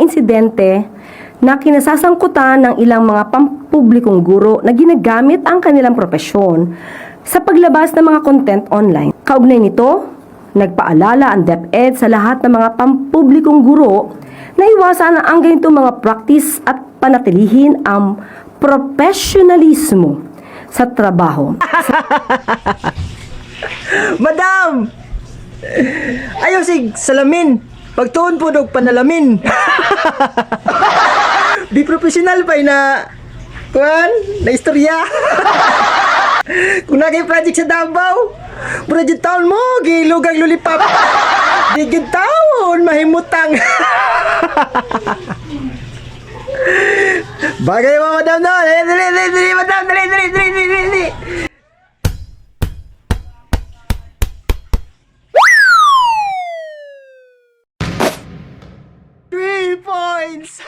insidente na kinasasangkutan ng ilang mga pampublikong guro na ginagamit ang kanilang propesyon sa paglabas ng mga content online. Kaugnay nito, nagpaalala ang DepEd sa lahat ng mga pampublikong guro na iwasan ang ganitong mga practice at panatilihin ang profesionalismo sa trabaho. Madam! Ayaw sig salamin. Pagtuon po dog panalamin. Di professional pa na kuan na istorya. Kung nagay project sa Davao, project taon mo gilugang lulipap. Di gid taon mahimutang. Bagay mo, madam, no? Dali, dali, dali, dali, madam, dali, dali, dali, dali, dali. 3 points!